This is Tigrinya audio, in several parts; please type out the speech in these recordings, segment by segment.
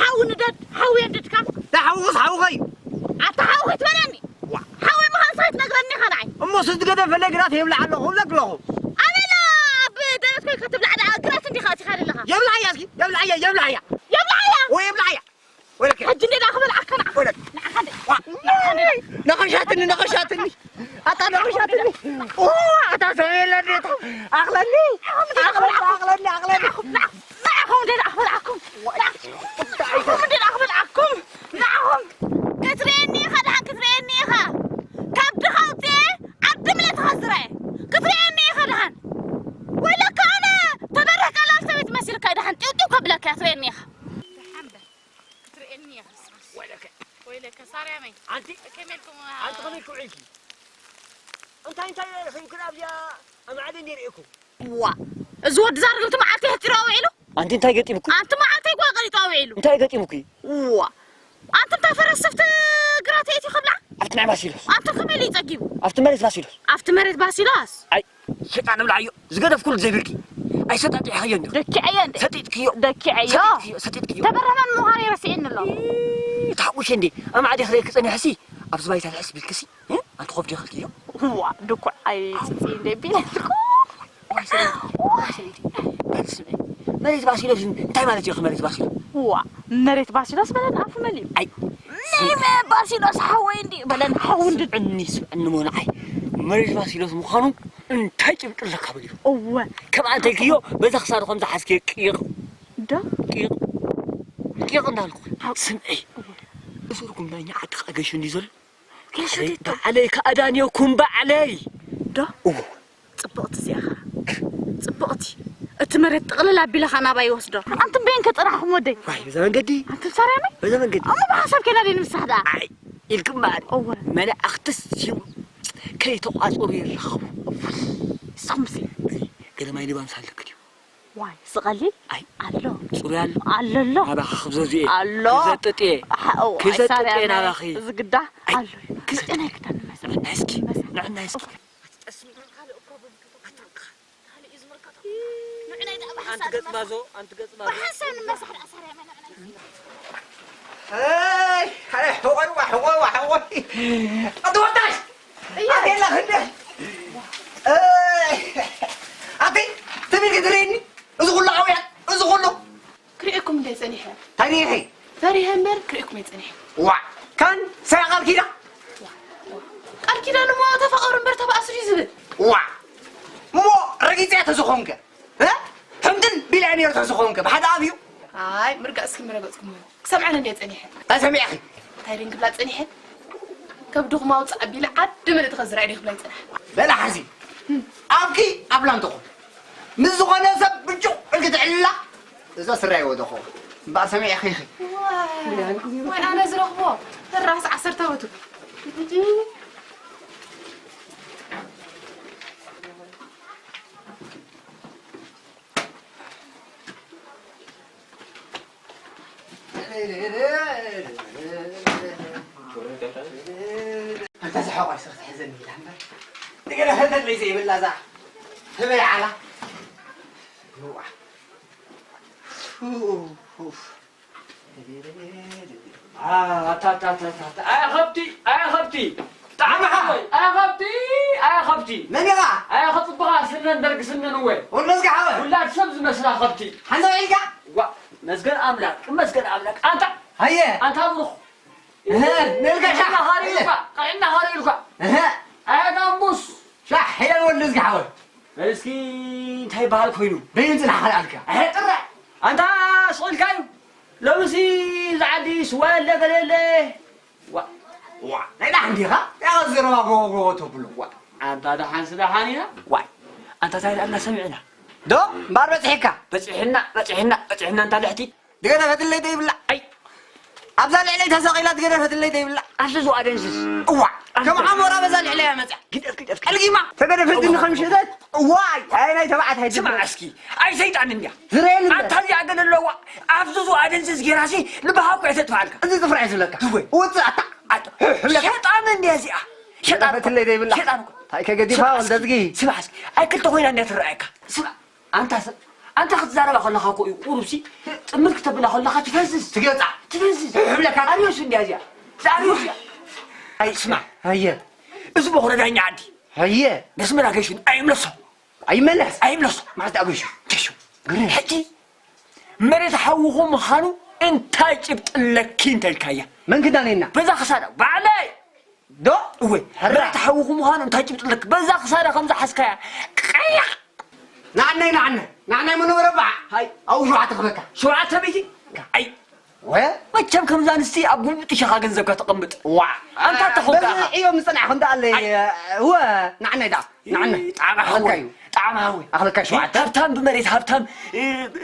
ሓዊ ንደድ፣ ሓዊ የንድድካ። እንታይ ሓዊ? ኹስ ሓዊ ኸዩ። ኣታ ሓዊ ከይትበለኒ። ዋ። ሓዊ ምዃንስ ከይትነግረኒ ኢኻ ንዓይ። እሞ ስትገደፈለይ ግራት የብልዓ ኣለኹ፣ እብለክ ኣለኹ። ኣበላ ኣብ ደረት ኮይንካ ትብላዕ ደኣ ግራት እንዲኻ ኣቲኻ ዘለኻ። የብልዓያ እስኪ፣ የብልዓያ፣ የብልዓያ። የብልዓያ? ወይ የብልዓያ። ወይለከ። ሕጂ እንዴ ደኣ ክበልዓካ ንዓኻ። ወይለከ። ንዓኻ እንዴ። ዋ። ንዓኻ እንዴ ደኣ። ነኸሻትኒ፣ ነኸሻትኒ። ኣታ ነኸሻትኒ። ኦ፣ ኣታ ሰብ የለ እንዴ። ኣኽለኒ። ኣኽለኒ፣ ኣኽለኒ፣ ኣኽለኒ። ንዓኹም እንዴ ደኣ ክበልዓኩም። ንዓኹም እንዴ ደኣ ክበልዓኩም። ንዓኹም ክትርእየኒ ኢኻ፣ ደሓን ክትርእየኒ ኢኻ። ካብ ድኻ ኣውፅኤ ዓዲ ምለ ትኸዝረ። ክትርእየኒ ኢኻ ደሓን። ወይለካ ኣነ ተበርህ ቀላል ሰበይቲ መሲልካ ደሓን ጢውጢው ከብለካ እያ፣ ትርእየኒ ኢኻ። ደሓን በል። ክትርእየኒ እያ። ወይለከ። ወይለከ፣ ሳርያመይ። ኣንቲ፣ ከመይ ኢልኩም? ኣንቲ ከመይ ኢልኩም ውዒልኪ? እንታይ፣ እንታይ ርኢኹም ኣብዚኣ ኣብ ማዕዶ እንዲርኢኹም? ዋ፣ እዚ ወዲ ዛርግምቲ መዓልቲ የሕፂሮ ውዒሉ? ኣንቲ እንታይ ገጢምኩ? ኣንቲ መዓልቲ እኮ ቀሪጡ ውዒሉ። እንታይ ገጢምኩ? ዋ፣ ኣንቲ እንታይ ፈረስፍቲ ግራት እቲ ከብላ? ኣብቲ ናይ ባሲሎስ። ኣንቲ ከመይ ኢሉ ይፀጊቡ? ኣብቲ መሬት ባሲሎስ። ኣብቲ መሬት ባሲሎስ? ኣይ፣ ሸጣን እብላዓዮ፣ ዝገደፍኩሉ ዘይብልኪ። ኣይሰጣጢዕኽዮ እንዲኹ። ደኪዐዮ እንዴ? ሰጢጥክዮ። ደኪዐዮ። ሰጢጥክዮ፣ ሰጢጥክዮ። ተበረመን ምዃነይ ረሲዕኒ ኣሎ። ኢ፣ ተሓቑሸ እንዴ? ኣማዕዴ ክርእየኪ ጸኒሐሲ፣ ኣብዚ ባይታ ልሕስ ቢልክሲ፣ እ? ኣንቲ ኮፍ ዲኽልክዮ? ዋ፣ ድኩዕ ኣይ ጽጽኢ እንዴ ቢለልኩ። ዋይ ሰበይቲ፣ ዋይ ሰበይቲ። በል ስምዒ። መሬት ባሲሎስ እንታይ ማለት እዩ፣ መሬት ባሲሎስ? ዋ፣ መሬት ባሲሎስ በለን ኣፉ መሊኡ። ኣይ። ናይ መ-፣ ባሲሎስ ሓወይ እንዲ በለን ሓው እንዲ። ስምዕኒ፣ ስምዕኒ ሞ ንዓይ። መሬት ባሲሎስ ምዃኑ እንታይ ጭብጢ ኣለካ በልዮ። እወ። ከም ኣንተ ኢልክዮ በዛ ክሳዱ ከም ዝሓዝክዮ ቂቕ። ዶ? ቂቕ። ቂቕ እንዳልኩ። ሓው። ስምዒ። እወ። እሱርኩም ዳኛ ዓዲ ከዓ ገሹ እንዲ ዘሎ። ገሹ ባዕለይ፣ ዲቶ? ባዕለይ ከዓ ዳንዮኩም ባዕለይ። ዶ? እወ። ጽብቕቲ እዚኣ ኸኣ። ጽብቕቲ። እቲ መሬት ጥቕልል ኣቢለ ኸኣ ናባይ ይወስዶ። ኣንቱም በየን ከ ጽናሕኩም ወደይ? ዋይ፣ በዛ መንገዲ። ኣንቱም ሳርያመይ? በዛ መንገዲ። እሞ ብሓሳብ ኬና ደይ ንምሳሕ ደኣ? ኣይ፣ ኢልኩም እምበኣር። እወ። መላእኽትስ ይው-፣ ከይተቋጸሩ ይራኸቡ። እፉይ፣ ንስኹምሲ? ገለ ማይ ልባምስ ኣለኪ ድዩ? ዋይ፣ ዝቐልል ኣይ። ኣሎ። ጽሩይ ኣሎ። ኣሎ ኣሎ። ናባኺ ክብዘዙ እየ። ኣሎ። ክዘጥጥ እየ። ኣሓ-፣ እዎ፣ ክዘጥጥ እየ ኣይሳርያ ናባኺ። ዝግዳ ኣይ፣ ኣሎ። ክዘጥጥ። ንዕናይ ክዳን ንመሳ-፣ ንዕናይ እስኪ፣ ንመሳ-፣ ንዕናይ እስኪ። ኣትጠስሚ። ካልእ እኮ ብምክቶ-፣ ኣትንካ። ካልእ እዩ ዝምልከቶ። ንዕናይ ደኣ ኣንቲ ብሓሳብ ገጽ ንመሳ-፣ ባዞ፣ ኣንቲ ገጽ ባዞ። ብሓሳብ ንመሳሕ ደኣ ሳርያ መን ንዕናይ እስኪ። ኣይ፣ ኣይ፣ ሕቆይ፣ ዋ፣ ሕቆይ፣ ዋ፣ ሕቆይ። ኣቲ ወዳሽ! እየ። ኣቲ የላ ክንደ? ኣይ፣ ኣቲ ትብል ክትርእየኒ? እዚ ኩሉ ኣውያት፣ እዚ ኩሉ? ክርእየኩም እንደ ጸኒሐ። እንታይ ርኢኺ? ፈሪሀ እምበር ክርእየኩም ኣይጸኒሐ። ዋ፣ ካን ሰራ ቃል ኪዳን? ቃል ኪዳን እሞ ተፋቐሩ እምበር ተባኣሱ ድዩ ዝብል? ዋ፣ እሞ ረጊጸያ ተዝኾንከ? እ? ሕምድን ቢልያ ነይሩ ተዝኾንከ? ብሓደ ኣብዩ? ኣይ፣ ምርጋጽ እስኪ ምረገጽኩሞ። ክሰምዐን እንድየ ጸኒሐ። እንታይ ሰሚዕኺ? እንታይ ደን ክብላ ጸኒሐ? ከብድኹም ኣውጽእ ኣቢለ ዓዲ ምልእቲ ከዝርኣይ ድየ ክብላ ይጸንሐ። በላ ሓዚ። ኣብኪ ኣብላ እንተኾን። ምስ ዝኾነ ሰብ ብጩቕ ኢልኪ ትዕልላ፣ እዛ ስራይ ወደኹ። እምበኣር ሰሚዕኺ ኢኺ። ዋይ፣ ዋይ፣ ኣነ ዝረኽቦ። ጥራስ ዓሰርተ ወቱ። ኣንታ ዝሓቋይ ሰኽቲ ሕዘኒ ኢላ እምበር። ንገለ ፈተለይ ዘይብላ እዛ ህበይ ዓላ። እዋ። ኡፍ። ኣታ፣ ኣታ፣ ኣታ፣ ኣታ፣ ኣታ። ኣያ ኸብቲ፣ ኣያ ኸብቲ። ብጣዕሚ ኣምሓ። ሓወይ፣ ኣያ ኸብቲ፣ ኣያ ኸብቲ። መን ኢኻ? ኣያ ኸጽብኻ ስነን ደርግ ስነን እወ። ወልደዝጊ ሓወይ። ውላድ ሰብ ዝመስላ ኸብቲ። ሓንሳብ ኢልካ? ዋ፣ መስገን ኣምላክ፣ መስገን ኣምላክ። ኣንታ፣ ሃየ። ኣንታ ብሩኽ። እህ፣ ነልካ ሻሕ። ጥዕና ኻሪ ኢልካ፣ ጥዕና ኻሪ ኢልካ። እህ። ኣያ ጋምቡስ። ሻሕ፣ ሕያል ወልደዝጊ ሓወይ። በል እስኪ እንታይ ይበሃል ኮይኑ? በይን ጽናሕ ካልኣልካ። ኣይ ጥራይ። ኣንታ ስቕ ኢልካ እዩ። ሎምሲ ዝዓዲ ስዋ የለ ገለ የለ። ዋ። ዋ፣ ናይ ደሓን ዲኻ? ያው ዘረባ ጎቦ ጎቦ ተብሎ። ዋ። ኣንታ ደሓንሲ ደሓን ኢና። ዋይ። ኣንታ እንታይ ደኣ እናሰሚዕና? ዶ እምበኣር በጺሕካ? በጺሕና፣ በጺሕና፣ በጺሕና እንታ ልሕቲ። ድገደፈትለይ ዘይብላ። ኣይ። ኣብዛ ልዕለይ ተሰቒላ ድገደፈትለይ ዘይብላ። ኣንተ ዝዋ ደንዝዝ። እዋ። ኣንተ ከም ዓሞራ በዛ ልዕለይ መጽያ። ግደፍ፣ ግደፍ፣ ግደፍ። ቀልጊማ። ተገደፈትኒ ከም ሽተት። ዋይ፣ ኣይ ናይ ተባዕታይ ስማ ድብር። እስኪ። ኣይ ሰይጣን እንድያ። ዝረየኒ እንደ። ኣታ እዚኣ ገለ ኣለዋ። ኣብዚ ዝዋ ደንዝዝ ጌራሲ ልብኻ እኮ እየ ተጥፍኣልካ። እዚ ጽፍራ እየ ዝብለካ። ድወይ። ውጽእ ኣታ። ኣታ። ሕሕ ብለካ። ሸጣን እንድያ እዚኣ። ሸጣን እኮ። ገደፈትለይ ዘይብላ። ሸጣን እኮ። ታይ ከገዲፋ ስማ እስኪ። ወልደዝጊ። ስማ እስኪ። ኣይ ክልተ ኮይና እንድያ ትረኣየካ። ስማ። ኣንታ ሰብ፣ ኣንታ ክትዛረባ ከለኻ እኮ እዩ ቁሩብሲ ጥምር ክተብላ ከለኻ ትፈዝዝ። ትገጻ። ትፈዝዝ። ሕብለካ። ኣርዮስ እንድያ እዚኣ። እዛ ኣርዮስ እያ። ኣይ፣ ስማ። ኣየ። እዚ በኹረ ዳኛ ዓዲ። ኣየ። ነስመራ ገሹን ኣይምለሶ። ኣይመለስ። ኣይምለሶ። ማዕዳ ገሹ። ገሹ። ግረ። ሕጂ መሬት ሓውኹም ምዃኑ እንታይ ጭብጢ ኣለኪ እንተልካያ? መን ክዳኔና? በዛ ክሳዳ። ባዕለይ። ዶ? እወ። ሕራ። መሬት ሓውኹም ምዃኑ እንታይ ጭብጢ ኣለኪ? በዛ ክሳዳ ከም ዝሓዝካያ። ቀያ። ንዓነይ፣ ንዓነይ። ንዓነይ ምኑ ረባዕ። ሃይ። ኣብኡ ሸውዓተ ክበካ። ሸውዓተ ሚእቲ? ኣይ። ወ? መቸም ከምዛ ኣንስቲ ኣብ ጉምጢ ሸኻ ገንዘብካ ተቐምጥ። ዋ። ኣንታ ተኾንካ በዚ ኢኻ። እዮም ዝጸናሕኹ እንዳ ኣለይ። ኣይ። እወ፣ ንዓነይ ደኣ። ንዓነይ። ጣዕማ ሃወይ። ኣኽለካ እዩ። ጣዕማ ሃወይ። ኣኽለካ ሸውዓተ። ሃብታም ብመሬት፣ ሃብታም፣ እ፣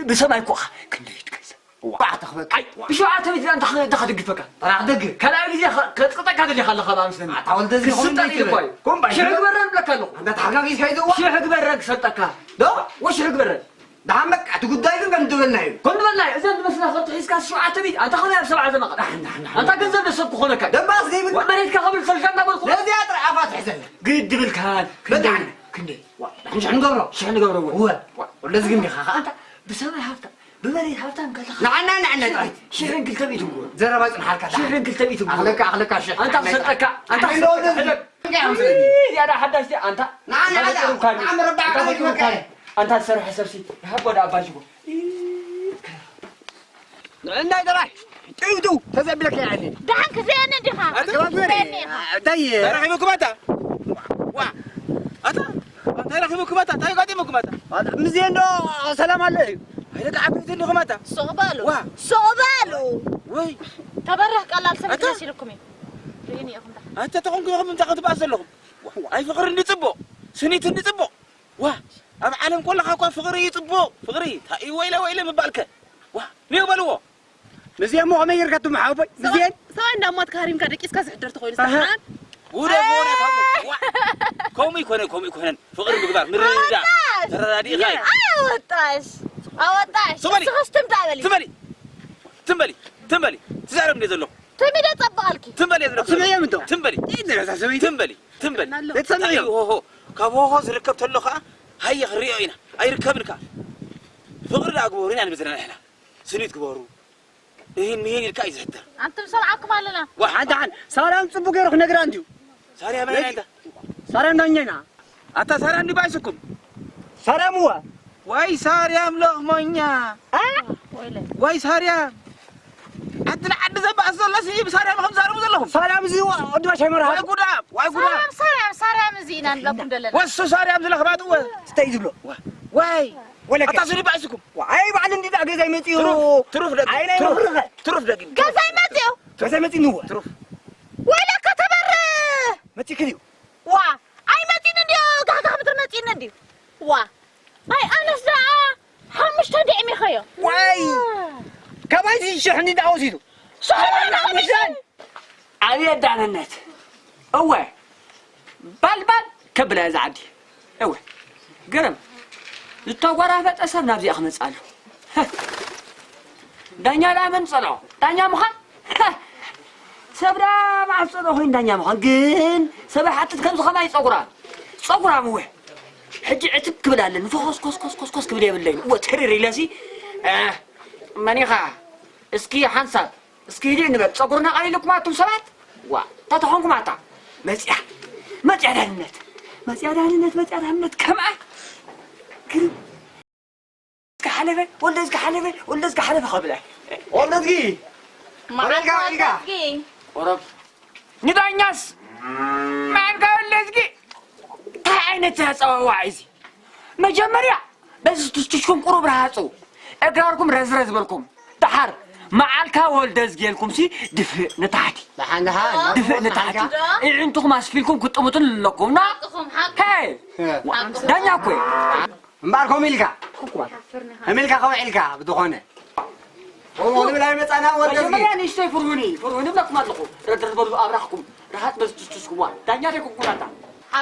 ብሰማይ እኮ ኢኻ። ክንደይ እዩ ገንዘብ? ዋ። ሸውዓተ ክበካ። ኣይ፣ ብሸውዓተ ሚእቲ ደኣ እንታ ኸ-፣ እንታ ኸድግፈካ? ጥራሕ ደግ። ካልኣይ ግዜ ኸ-፣ ከጥቅጠካ ደሊኻ ኣለኻ ብኣምስለኒ። ኣታ ወልደ እዚ ክስጠር ኾይኑ ኢሉ እኮ እዩ። ኮምባይ ኮምባይ ሽሕ ሽሕ። ግበረን ብለካ ኣለኹ። ኣንታ ተሓጋጊዝካ ይዘዋ? ሽሕ ግበረን ክሰጠካ። ዶ? ወሽሕ ግበረን። ደሓን በቃ፣ እቲ ጉዳይ ግን ከም ዝበልናዮ እዩ። ከም ዝበልናዮ፣ እዘን ዝመስላ ከብቲ ሒዝካ ሸውዓተ ሚእቲ፣ ኣንታ ኸመይ ኣብ ሰብዓ ዘመኻ? ደሓን፣ ደሓን፣ ደሓን። ኣንታ ገንዘብ ደሰብኩ ኾነካ። ደንባስ ዘይብል። ወ-፣ መሬትካ ከብል ሰልካ እናበልኩ። ነዚኣ ጥራሕ ኣፋ ትሕዘኒ። ግዲ ብልካን። በቃ። ክንደይ? ክንደይ? ዋ፣ ደሓን ሽሕ ንገብሮ። ሽሕ ንገብሮ፣ ወ። ወ-፣ ዋ። ወለዚ ግን ዲኻ ኸዓ? ኣንታ ብሰማይ ሃብታ፣ ብመሬት ሃብታም ከለኻ። ንዓና፣ ንዓና ጥራይ። ሽሕን ክልተ ሚእትን እኮ። ዘረባ ይጽንሓልካ። ሽሕን ክልተ ሚእትን እኮ። ኣኽለካ፣ ኣኽለካ ሽሕ። ኣንታ ክሰጠካ፣ ኣንታ ኣይ፣ ክሰጠካ። እንደው ሕደግ። እንታይ ኣምስለኒ? እይ፣ ያዳ ሓዳሽ ዲ፣ ኣንታ። ንዓ፣ ንዓ፣ ኣንታ ፈጢሩካ ንዓ፣ ድዩ? ንዓ፣ መረዳእካ ኣንታ ፈጢሩካ ዘይኮንካ። ድዩ? ኣንታ ዝሰርሐ ሰብሲ፣ ይሃቦ ዳ ኣባጅቦ። እንታይ ጥራይ? ጥውጡ፣ ተዘብለካ ያኒ። ደሓን ክዘየኒ እንዲኻ? ኣንተ ክትዘየኒ ኢኻ። እንታይ? ተረኺብኩም ኣታ? ዋ፣ ኣታ? እንታይ ረኺብኩም ኣታ? እንታይ ኣጋጢሙኩም ኣታ? ምዜ እንዶ ሰላም ኣለ እዩ። ኣይደቂ ዓበይቲ እንዲኹም ኣታ? ሱቕ በሉ። ዋ። ሱቕ በሉ። ወይ። ተበርህ ቀላል ሰብ ኣታ? መሲልኩም እዩ። ርእዩኒ ኢኹም ዳ። ኣታ ተኾንኩ ኢኹም እንታይ ክትበኣስ ዘለኹም? ዋ፣ ዋ፣ ኣይ ፍቕሪ እንዲ ጽቡቕ፣ ስኒት እንዲ ጽቡቕ። ዋ፣ ኣብ ዓለም ኮለኻ እኳ ፍቕሪ እዩ ጽቡቕ። ፍቕሪ፣ እንታይ እዩ ወይለ ወይለ ምባልከ? ዋ፣ ንዮ በልዎ። ምዜ እሞ ከመይ ጌርካ ትመሓውቦይ? ምዜ? ሰብኣይ እንዳማትካ ሃሪምካ ደቂስካ ዝሕደር ተኾይኑ ኣሃ። ሰሓን? ጉደ፣ ጉደ፣ ከምኡ። ዋ፣ ከምኡ ይኮነ፣ ከምኡ ይኮነን። ፍቕሪ ምግባር፣ ምርድዳእ፣ ኣወጣሽ! ተረዳዲእኻ እዩ። ኣወጣሽ! ኣወጣሽ! ስበሊ! እስኽስ ትም ዳ በሊ። ትም በሊ! ትም በሊ! ትም በሊ! ትዛረብ እንደ ዘለኹ። ትም ኢለ ጸብቓልኪ። ትም በሊ እየ ዝብለኪ ዘለኹ። ስምዕዮም እንዶ። ትም በሊ። ኢድ ነዛ ሰበይቲ። ትም በሊ። ትም በሊ። እትሰምዕዮ? እንታይ ሆሆ? ካብ ሆሆ ዝርከብ ተሎ ኸዓ ሃየ ክንሪኦ ኢና። ኣይርከብን ከኣ። ፍቕሪ ደኣ ግበሩ ኢና ንብል ዘለና ንሕና። ስኒት ግበሩ። እሂን ምሂን ኢልካ እዩ ዝሕተር። ኣንቱም ሰምዓኩም ኣለና። ዋ፣ ሓንቲ ሓን ሳራን ጽቡቅ ገይሩ ክነግራ እንድዩ። ሳርያ መን እያ እንታ? ሳርያ እንዳኛ ኢና። ኣታ ሳርያ እንዲ ባይስኩም። ሳርያ ምዋ። ዋይ ሳርያ ኣምላኽ ሞኛ። አ? ወይለ። ዋይ ሳርያ። ዓዲ ንዓዲ ዘባእስ ዘሎሲ ብሳርያ ምኹም ትዛረቡ ዘለኹም። ሳርያ ምዚ ወዲ ባሻይ መርሃ። ዋይ ጉዳም፣ ዋይ ጉዳም። ሳርያም፣ ሳርያም፣ ሳርያም እዚ ኢና ንብለኩም ዘለና። ወሱ ሳርያም ዝለኽባትዎ። ስተይ ዝብሎ። ዋ-፣ ዋይ። ወለከ። ኣታ ስኒ ባዕስኩም። ዋ፣ ኣይ ባዕሉ እንዲ ዳ ገዛይ መጺኡ። ትሩፍ፣ ትሩፍ ደጊም፣ ኣይ ናይ ትሩፍ፣ መብርኸ። ትሩፍ ደጊም። ገዛይ መጺኡ። ገዛይ መጺኡ ንወ። ትሩፍ። ወይለከ ተበረ። መጺኡ ክልዩ። ዋ፣ ኣይመጺእን እንድዮ፣ ጋሕጋሕ ምድሪ መጺእን እንድዩ። ዋ፣ ኣይ ኣነስ ደኣ ሓሙሽተ እንዲ ዕሚኸዮ። ዋይ፣ ካባይ ሽሕ እንዲ ደኣ ወሲዱ። ሽሕ እንዲ ደኣ ወሲዱ። ኣብየት ዳንነት። እወ፣ ባልባል ከብላ እዛ ዓዲ። እወ፣ ግርም። ዝተጓራፈጠ ሰብ ናብዚኣ ክመጽእ ኣለዎ። ዳኛ ደኣ መን ጸልኦ? ዳኛ ምዃን? ሰብ ደኣ መዓስ ጸልኦ ኮይኑ ዳኛ ምዃን? ግን ሰብ ይሓትት ከምዚ ከማይ ጸጉራም። ጸጉራም እወ። ሕጂ ዕትብ ክብል ኣለኒ። ፈኾስ ኮስ ኮስ ኮስ ኮስ ክብል የብለይን። እወ፣ ትርር ኢለሲ፣ እ፣ መን ኢኻ? እስኪ ሓንሳብ፣ እስኪ ህድእ ንበል። ጸጉርና ቀሊልኩም ኣቱም ሰባት? ዋ፣ እንታ ተኾንኩም ኣታ። መጽያ፣ መጽያ ዳንነት። መጽያ ዳንነት፣ መጽያ ዳንነት። ከምኣ። ግን እስከ ሓለፈ፣ ወልደ እስከ ሓለፈ፣ ወልደ እስከ ሓለፈ ከብለ። ወልደ እስኪ። መዓልካ ወልደ እስኪ። ወልደ እስኪ። ቆረብ። ንዳኛስ መዓልካ ወልደ እስኪ። እንታይ ዓይነት ኣጸዋውዓ እዚ? መጀመርያ በዚ ትሽትሽኩም ቁሩብ ረሃጹ። እግራርኩም ረዝረዝ በልኩም። ደሓር መዓልካ ወልደ እስኪ ኢልኩም ሲ ድፍእ ንታሕቲ። ደሓን፣ ደሓን። ድፍእ ንታሕቲ። ኣዕንትኹም ኣስፊልኩም ክትጥምቱን ኣለኩም። ና። ሓቅኹም፣ ሓቅኹም። ሄይ! ዋ፣ ሓቅኹም። ዳኛ እኮ እዩ። እምበኣር ከምኡ ኢልካ፣ ከምኡ ኢልካ ከውዒልካ ብዝኾነ። ከምኡ ንብል ኣይመጻና ወደዝጊ። መጀመርያ ንእሽተይ ፍርሁኒ፣ ፍርሁኒ እብለኩም ኣለኹ። ረድር በሉ ኣብራኽኩም፣ ረሃጥ በዝትስኩም። ዋ፣ ዳኛ ደይ ኩኩናታ።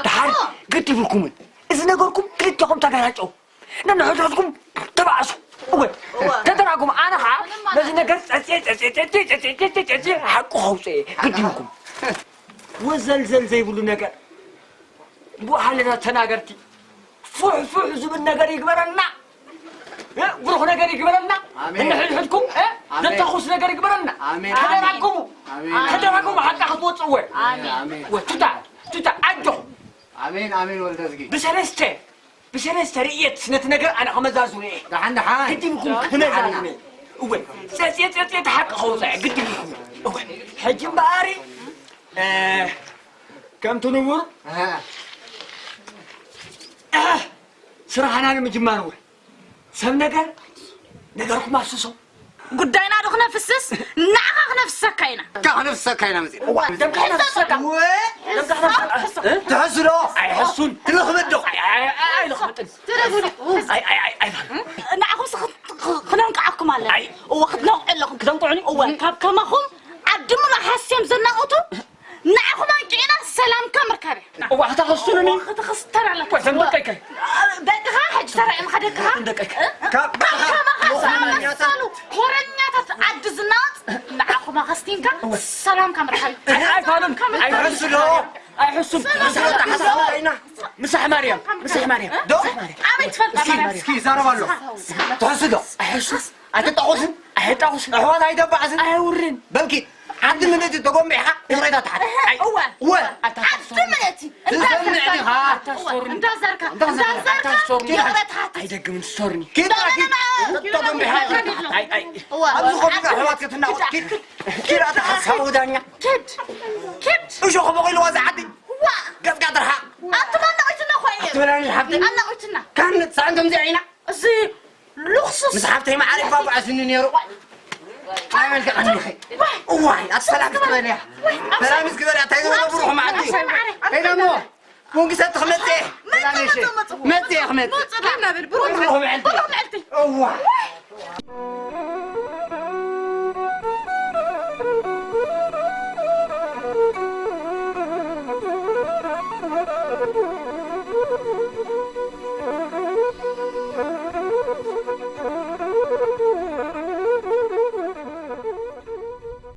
ደሓር ግድ ይብልኩምን። እዚ ነገርኩም ክልቴኹም ተገራጨው። ነንሕድሕድኩም ተባእሱ። እወ፣ እወ። ተደራጉም። ኣነ ኸዓ ምንም ማለት ነዚ ነገር ጸጽየ፣ ጸጽየ፣ ጸጽየ፣ ጸጽየ፣ ጸጽየ፣ ጸጽየ፣ ሓቁ ከውጽእ ግድ ይብልኩም። ወዘልዘል ዘይብሉ ነገር። ብኡ ሓለና ተናገርቲ። ፉሕ ፉሕ ዝብል ነገር ይግበረልና። እ፣ ብሩኽ ነገር ይግበረልና። ኣሜን። እንሕድሕድኩም፣ እ፣ ኣሜን። ዘተኹስ ነገር ይግበረልና። ኣሜን። ተደራግሙ። ኣሜን። ተደራግሙ፣ ሓቃ ክትወጽእዎ። ኣሜን። ኣሜን። ወ-፣ ቱታ፣ ቱታ፣ ኣጆኹም። ኣሜን፣ ኣሜን፣ ወልደዝጊ። ብሰለስተ፣ ብሰለስተ ርእየት ነቲ ነገር ኣነ ከመዛዝኖ እየ። ደሓን፣ ደሓን። ግድን ይኹን፣ ከመዛዝኖ እየ። እወ፣ ጸጽየ፣ ጸጽየ፣ እቲ ሓቂ ከውጽእ እየ። ግድን ይኹን። እወ፣ ሕጂ እምበኣር፣ እ፣ ከምቲ ንቡር፣ እ። እ፣ ስራሕና ንምጅማር እውን ሰብ ነገር ነገርኩም ኣፍስሶ። ጉዳይና ዶ ክነፍስስ? ንዓኻ ክነፍስሰካ ኢና። እካ ክነፍስሰካ ኢና መጺና። እዋ፣ ደምካ ክነፍስሰካ። ወ-፣ ደምካ ክነፍስሰካ። እ? ትሕሱ ዶ? ኣይሕሱን። ትልኽብጥ ዶ? ኣይ፣ ኣይ፣ ኣይ፣ ኣይልኽብጥን። ትልኽብጥ። ኣይ፣ ኣይ፣ ኣይ፣ ኣይ። ንዓኹምስ ክ-፣ ክ-፣ ክነንቅዓኩም ኣለና። ኣይ። እወ፣ ክትነንቅዑ ኣለኹም። ክደንቅዑኒ? እወ፣ ካብ ከማኹም ዓዲ ምሉእ ሃስዮም ዘናቑቱ ንዓኹም ኣንቂዕና ሰላምካ ምርካብ እያ። እዋ፣ ክትኸሱንኒ? እዋ፣ ክትኸስ ተራ ኣለካ። እዋ፣ ዘም ደቀይከ? ደቅኻ፣ ሕጂ ተራ እዮም ደቅኻ። ደቀይከ? እ? ካብ ካብ ከማኻ ዝኣመሰሉ ወረኛታት ዓዲ ዝናወጥ ንዓኹም ኣኸስቲንካ ሰላምካ ምርካብ እዩ። ኣይ፣ ኣይፋሉን። ሰላምካ ምርካብ እዩ። ኣይሕሱን። ኣይሕሱን። ሰላም ምሳሕ-፣ ምሳሕ-፣ ምሳሕ ማርያም፣ ምሳሕ ማርያም፣ እ? ምሳሕ ማርያም። ኣበይ ትፈልጣ እስኪ፣ ማርያም? እስኪ ይዛረብ ኣሎ። ትሕሱ ዶ? ኣይሕሱን። ኣይትጣቑስን? ኣይጣቑስን። ኣሕዋት ኣይተባዕስን? ኣየውርን። በልኪ፣ ዓዲ ምልእቲ ተጎምቢሕኻ ይቕሬታ ትሓት። ኣይ፣ እወ። እወ። ኣታ ዓዲ ምልእቲ። ትሰምዕ ዲኻ? ኣታ ስቶርኒ። እንዳዘርካ፣ ኣታ ስቶርኒ። እንዳዘርካ፣ ኣታ ስቶርኒ። ይቕሬታ ትሓት። ኣይደግምን ስቶርኒ። ኪድ፣ ኪድ። ተጎምቢሕኻ ይቕሬታ ትሓት። ኣይ፣ ኣይ። እወ። ኣብዚ ኮፍ ኢልካ ኣሕዋት ክትናወጥ። ኪድ፣ ኪድ፣ ኣታ ሓሳዊ ዳኛ። ኪድ፣ ኪድ። እሾኽ በቒልዋ እዛ ዓዲ። ዋ። ገጽካ ጥርሓ። ኣንቱም ኣናቒትና እኮ እዮም። ኣትበላኒ ሓብተይ። ኣናቒትና። ካን ሳዕን ከምዚኣ ኢና። እዚ ሉክሱስ። ምስ ሓብተይ መዓረይ ባባዕስኒ ነይሩ። ኣይ፣ መልክዕ ቀኒኺ። ዋይ። እዋይ፣ ኣቲ ሰላም ክትበልያ። ዋይ፣ ኣብ ሰላም እስኪ በልያ፣ እንታይ ዝበለ ብሩኽ መዓልቲ። ኣብ ሰላም። ከይደ እሞ፣ መንግሰቲ ክመጽእ እየ። መጽእ፣ ሰላም እየ፣ መጽእ፣ መጽእ። መጽእ እየ ክመጽእ። መጽእ፣ ዳ ነብል፣ ብሩኽ ብሩኽ መዓልቲ። መዓልቲ። ብሩኽ መዓልቲ። እዋይ።